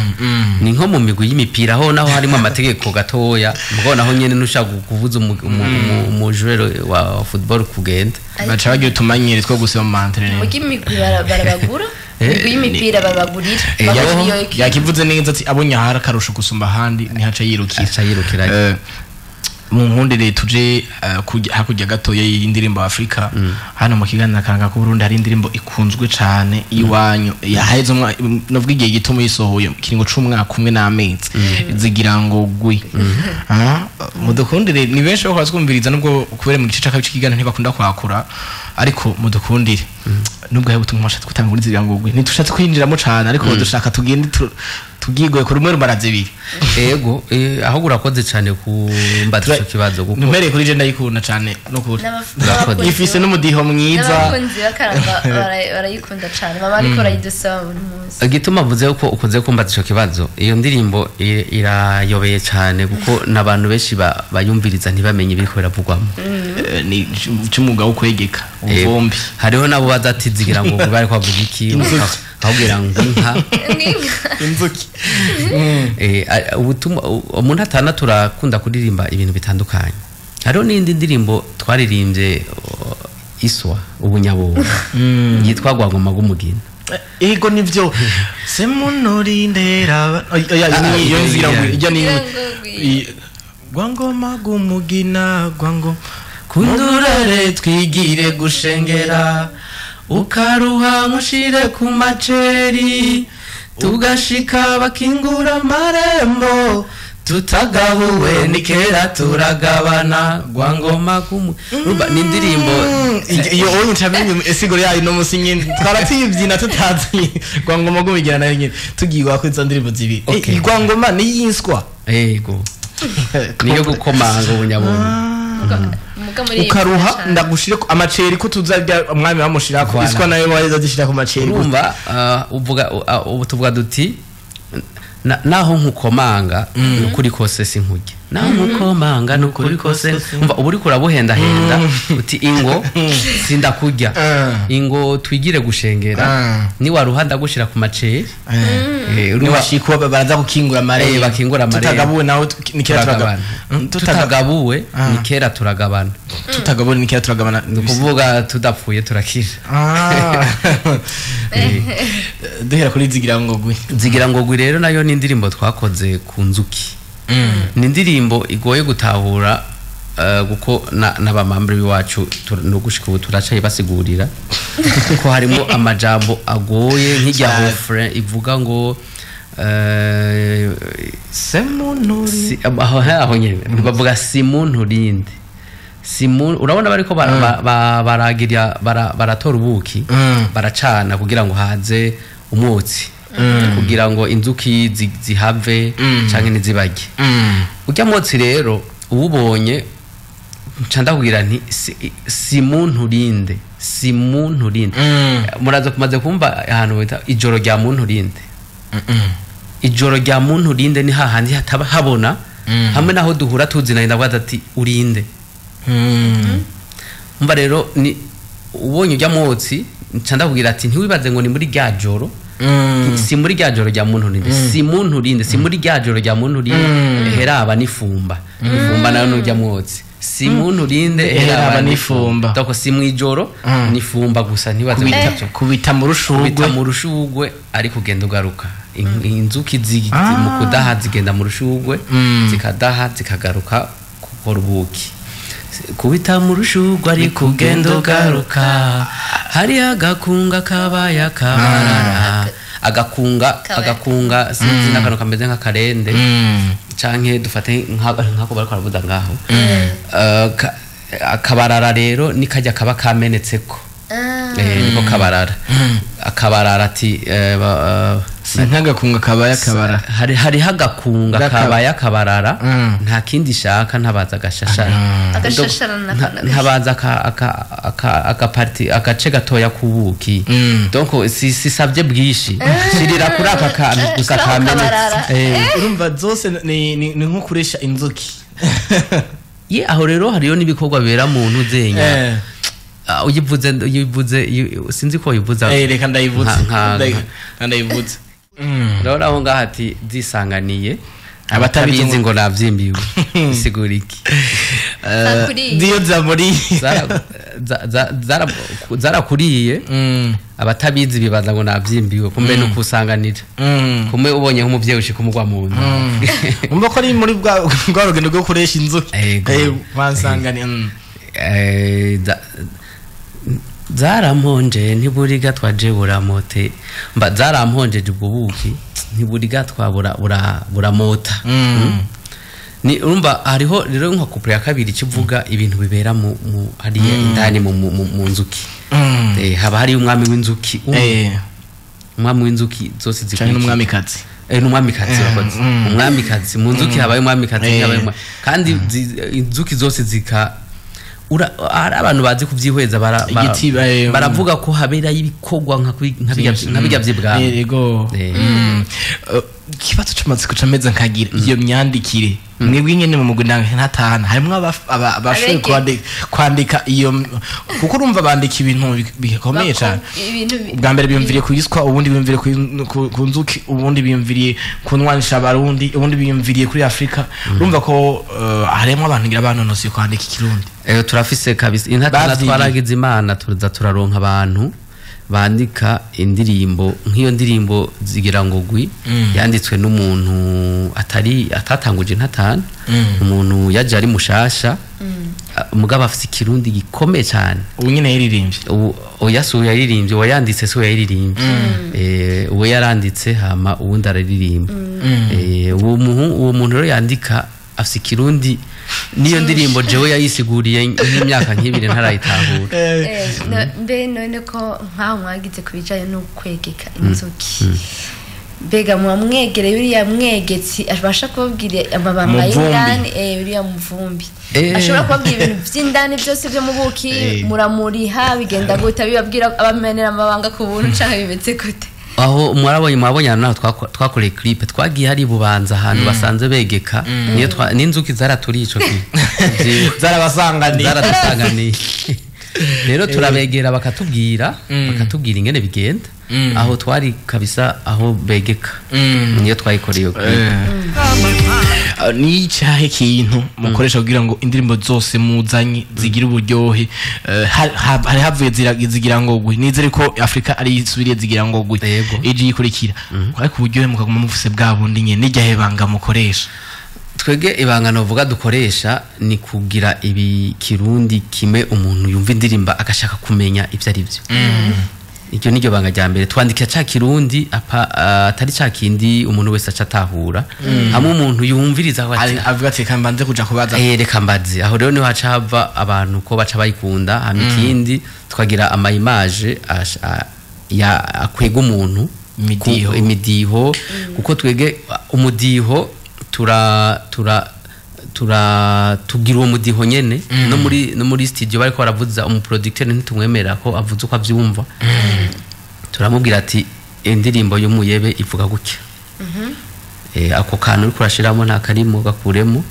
Ni nko mu migwi y'imipira, aho naho harimo amategeko gatoya, mugabo naho nyene ntushobora kuvuza umujurero wa football kugenda. Baca bagira utumanyere two gusiba mu ma Mugi imigwi barabagura, imigwi y'imipira babagurira. Yakivuze neza ati abonye ahari akarusho gusumba ahandi nihaca yirukira. Aca yirukira. Mu nkundire tuje hakurya gatoya y'indirimbo Afrika. Hano mu kiganiro Akaranga ku Burundi hari indirimbo ikunzwe cane iwanyu yaheze novuga igihe gito muyisohoye, kiringo c'umwaka umwe n'amezi, zigira ngo gwi. Mudukundire, ni benshi bakora twumviriza, nubwo kubera mu gice c'akabi c'ikiganiro ntibakunda kwakura, ariko mudukundire nubwo hari ubutumwa mwashatse gutanga muri zigira ngo gwi. Ntitushatse kwinjiramo cane, ariko dushaka tugende. Tugigoye ku rumwe rumara zibiri. Ego, aho urakoze cyane kumbaza ico kibazo kuko Numpereye kuri je ndayikunda cyane nukuri. Urakoze. Ifise n'umudiho mwiza. N'abakunzi b'akaranga barayikunda cyane, mama ariko arayidusaba buri munsi. Igituma mvuze ko ukunze kumbaza ico kibazo, iyo ndirimbo irayobeye cyane kuko n'abantu benshi bayumviriza ntibamenye ibiriko biravugwamo. Ni cy'umwuga wo kwegeka uvumbi. Hariho nabo bazatizigira ngo bari kwavuga iki, bakubwira ngo inka inzuki. Ubutumwa umuntu atana turakunda kuririmba ibintu bitandukanye. Hariho n'indi ndirimbo twaririmbye iswa ubunyabungo yitwa Rwangoma rw'umugina. Ego nivyo semunorindera oya iyo nzira ngo ijya ni Rwangoma rw'umugina rwango kundurare twigire gushengera ukaruha mushire ku maceri tugashika bakingura amarembo tutagabuwe ni kera turagabana Rwangoma rw'umugina. Ni indirimbo iyo onye ncamenye esigoro yayo no musi nyine twaratibyina tutazi Rwangoma rw'umugina nayo nyine tugirwa ko izo ndirimbo zibiri. Rwangoma ni yinswa. Ego niyo gukomanga ubunyabungo. Ukaruha ndagushire amaceri ko tuzarya umwami bamushirako iswa nayo baza zishira ku maceri. Urumva uvuga ubu tuvuga duti naho nkukomanga nukuri kose sinkurya, naho nkukomanga nukuri kose umva ubu uriko urabuhenda henda uti ingo sindakurya, ingo twigire gushengera ni waruha ndagushira ku maceri. Niwashikuba baraza gukingura amarembo, bakingura amarembo. Tutagabuwe naho ni kera turagabana. Tutagabuwe ni kera turagabana. Tutagabuwe ni kera turagabana, ni ukuvuga tudapfuye turakira. Duhera kuri Zigira Ngogwi. Zigira Ngogwi rero nayo ni indirimbo twakoze ku nzuki. Ni indirimbo igoye gutahura kuko n'abamambere b'iwacu no gushika ubu turacaye basigurira ko harimo amajambo agoye nk'irya hofre ivuga ngo semunuri aho nyene bavuga simunturinde simu. Urabona bariko baragira baratora ubuki baracana kugira ngo haze umwotsi kugira ngo inzuki zihave canke ntizibage. Urya mwotsi rero uwubonye nca ndakubwira nti simunturinde simunturinde. Muraza kumaze kumva ahantu bita ijoro rya munturinde. Ijoro rya munturinde ni hahandi hataba habona hamwe naho duhura tuzinanye ndavuga ati urinde. Umva rero ni ubonye urya mwotsi nca ndakubwira ati ntiwibaze ngo ni muri rya joro. Si muri rya joro rya munturinde, si munturinde, si muri rya joro rya munturinde heraba nifumba. Ifumba nayo nurya mwotsi. Si munturinde heraba nifumba. Doko si mwijoro nifumba gusa ntibaze kubita mu rushugwe. Kubita mu rushugwe ari kugenda ugaruka. Inzuki mu kudaha zigenda mu rushugwe zikadaha zikagaruka gukora ubuki. Kubita mu rushugwe ari kugenda ugaruka hari agakunga kabaya kabarara. Agakunga sinzi n'akantu kameze nk'akarende canke dufate nk'ako bariko baravuza ngaho. Akabarara rero ni kajya kaba kamenetseko. Niko kabarara. Akabarara ati sinkagakunga kabaya kabara. Hari hagakunga kabaya kabarara nta kindi shaka ntabaza agashashara. Agashashara ntabaza aka parti agace gatoya kubuki. Donc si savye bwishi shirira kuri aka kantu gusa kamenetse. Urumva zose ni nko kuresha inzuki. Ye aho rero hariyo nibikorwa bera mu ntuzenya. Uyivuze sinzi ko uyivuza. Reka ndayivuze. Ndayivuze. Rero aho ngaha ati zisanganiye abatabizi ngo navyimbiwe isigura iki? Ndiyo zamuri zarakuriye abatabizi bibaza ngo navyimbiwe kumbe no kusanganira kumbe ubonye nk'umuvyeyi ushika umugwa mu nda. Umva ko ari muri bwa rugendo rwo kuresha inzuki. Bansangani zaramponje ntiburiga twaje buramote mba zaramponjeje ubwo buki ntiburiga twabura buramota. Ni urumva hariho rero nka couple ya kabiri kivuga ibintu bibera mu hariya indani mu nzuki. Haba hari umwami w'inzuki. Umwami w'inzuki zose zikurikira n'umwamikazi. N'umwamikazi bakoze umwamikazi mu nzuki, habaye umwamikazi, habaye kandi inzuki zose zika hari abantu bazi kubyihweza, baravuga ko habera ibikorwa nka bijya by'ibwami. Yego. Ikibazo c'amatsiko cameze nkagira iyo myandikire mwebwe nyene mu mugwi Ntatana harimwo abashoboye kwandika iyo, kuko urumva bandika ibintu bikomeye cyane. Ubwa mbere biyumviriye ku iswa, ubundi biyumviriye ku nzuki, ubundi biyumviriye ku nwanisha abarundi, ubundi biyumviriye kuri Afrika. Urumva ko harimwo abantu ngira banonose kwandika ikirundi. Turafise kabisa Intatana, twaragize Imana tuza turaronka abantu bandika indirimbo nk'iyo ndirimbo zigira ngo gwi yanditswe n'umuntu atari atatanguje Intatana, umuntu yaje ari mushasha, mugabo afise ikirundi gikomeye cyane. Ubu nyine yaririmbye? Oya, si yaririmbye, uwayanditse si yaririmbye, uwo yaranditse hama uwundi araririmba. Uwo muntu rero yandika afise ikirundi, niyo ndirimbo jewe yayisiguriye nk'imyaka nk'ibiri ntarayitahura. Mbe none ko nkaho mwagize ku bijanye no kwegeka inzuki, mbega mwamwegereye uriya mwegetsi abasha kubabwira amabanga y'indani, uriya muvumbi ashobora kubabwira ibintu by'indani byose byo mu buki, muramuriha bigenda gute, bibabwira abamenera amabanga ku buntu canke bimeze gute? Aho mwarabonye ahantu naho twakoreye clip, twagiye hari bubanza ahantu basanze begeka, niyo n'inzuki zaraturiye ico gihe, zarabasanganiye. Rero turabegera bakatubwira ingene bigenda. Aho twari kabisa aho begeka niyo twayikoreye iyo clip. Ni icyahe kintu mukoresha kugira ngo indirimbo zose muzanye zigire uburyohe? Hari havuye zigira ngo gwe, nizere ko Afrika ari isubiriye zigira ngo gwe ije yikurikira, ariko uburyohe mukaguma mufise bwa bundi nyene, n'iryahe banga mukoresha? Twege ibanga novuga dukoresha ni kugira ibi kirundi kime umuntu yumva indirimba agashaka kumenya ivyo ari byo. Iryo niryo banga rya mbere, twandika ca kirundi atari ca kindi umuntu wese acatahura, hamwe umuntu yumviriza avuga ati reka mbanze kuja kubaza, reka mbaze. Aho rero niho haca hava abantu ko baca bayikunda. Hama ikindi tukagira ama image ya akwega umuntu, imidiho, kuko twege umudiho tugira uwo mudiho nyene. No muri studio bariko baravuza, umuproducteur ntitumwemera ko avuze uko avyumva, turamubwira ati indirimbo y'umuyebe ivuga gutya, ako kantu uriko urashiramo nta karimo gakuremo,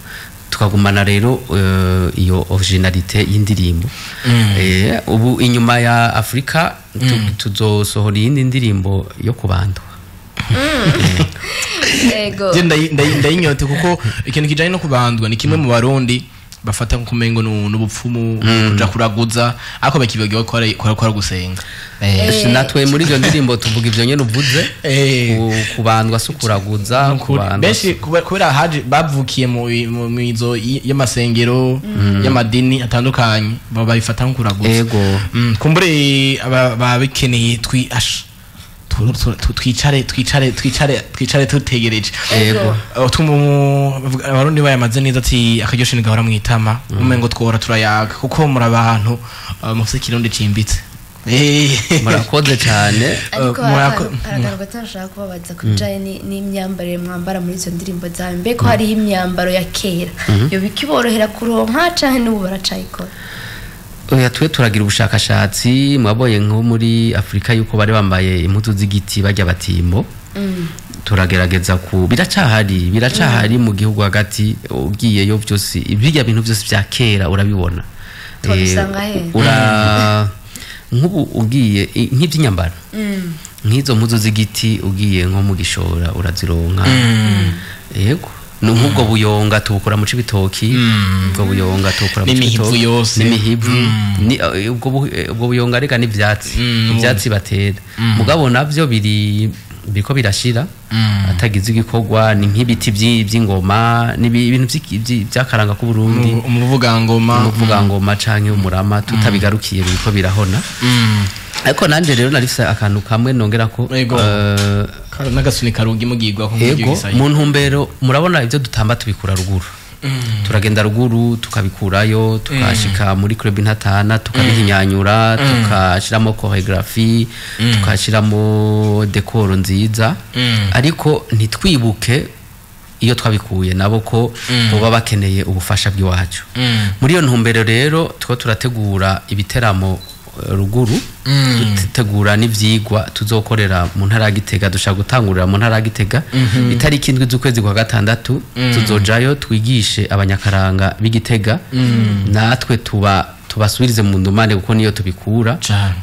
tukagumana rero iyo originalité y'indirimbo. Ubu inyuma ya Afrika tuzosohora iyindi ndirimbo yo kubandwa. Ego. Ndayinyote kuko ikintu kijanye no kubandwa ni kimwe mu Barundi bafata nkumengo n'ubupfumu, kuja kuraguza, ariko bakibagiwe ko ari gusenga. Natwe muri iyo ndirimbo tuvuga ivyo nyene uvuze, kubandwa si kuraguza. Benshi kubera haje bavukiye mu mizo y'amasengero y'amadini atandukanye babifata nk'ukuraguza. Ego. Kumbure ababikeneye twicare tutegereje. Ego. Abarundi bayamaze neza ati akaryoshe gahora mwitama, umengo twora turayaga kuko muri abantu mufise ikirundi cimbitse. Murakoze cyane. Ariko hari akantu kubabaza kubijanye n'imyambarire mwambara muri izo ndirimbo zawe, mbe ko hariho imyambaro ya kera yo bikiborohera kuronka canke n'ubu baracayikora? Oya, twe turagira ubushakashatsi. Mwabonye nko muri Afrika yuko bari bambaye impuzu z'igiti bajya batimbo. Turagerageza ku biracahari mu gihugu hagati, ugiyeyo byose ibijya bintu byose bya kera urabibona. Nk'ubu ugiye nk'iby'inyambaro nk'izo mpuzu z'igiti ugiye nko mu Gishora urazironka. Yego. Nk'ubwo buyonga tubukura mu Cibitoki, ubwo buyonga tubukura mu Cibitoki n'imihivu, ubwo buyonga reka n'ivyatsi, ivyatsi batera, mugabo navyo biriko birashira atagize igikorwa. Ni nk'ibiti by'ingoma, n'ibintu by'akaranga ku Burundi, umuvugangoma canke umurama, tutabigarukiye biriko birahona. Ariko nanje rero narifise akantu kamwe nongera ko n'agasuni karugi mugirwa ko mu ntumbero murabona ivyo dutamba tubikura ruguru. Turagenda ruguru tukabikurayo, tukashika muri club Intatana, tukabihinyanyura, tukashiramo choreography, tukashiramo décor nziza, ariko ntitwibuke iyo twabikuye nabo ko boba bakeneye ubufasha bw'iwacu. Muri iyo ntumbero rero two turategura ibiteramo ruguru, dutegura n'ivyigwa tuzokorera mu ntara ya Gitega. Dushaka gutangurira mu ntara ya Gitega itariki 7 z'ukwezi kwa gatandatu. Tuzojayo twigishe abanyakaranga b'Igitega, natwe tuba tubasubirize mu ndumane, kuko niyo tubikura.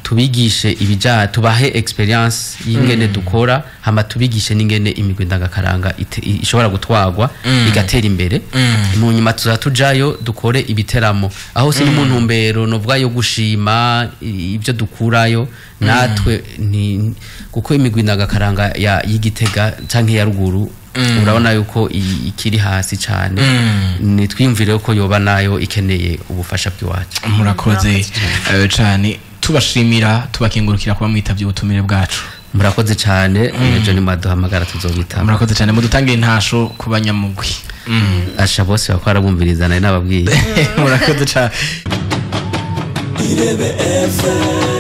Tubigishe ibijanye, tubahe experience y'ingene dukora, hama tubigishe n'ingene imigwi ndangakaranga ishobora gutwarwa igatera imbere. Mu nyuma tuza tujayo dukore ibiteramo. Aho si mu ntumbero novuga yo gushima ibyo dukurayo natwe, ni kuko imigwi ndangakaranga ya y'Igitega canke ya ruguru urabona yuko ikiri hasi cyane. Ni twiyumvire ko yoba nayo ikeneye ubufasha bw'iwacu. Murakoze cyane, tubashimira, tubakengurukira kuba mwitavye ubutumire bwacu. Murakoze cyane. Ejo nimaduhamagara tuzobitaba. Murakoze cyane, mudutange intasho ku banyamugwi. Asha, bose bakora barabumviriza, nari nababwiye. Murakoze cyane. Irebe FM.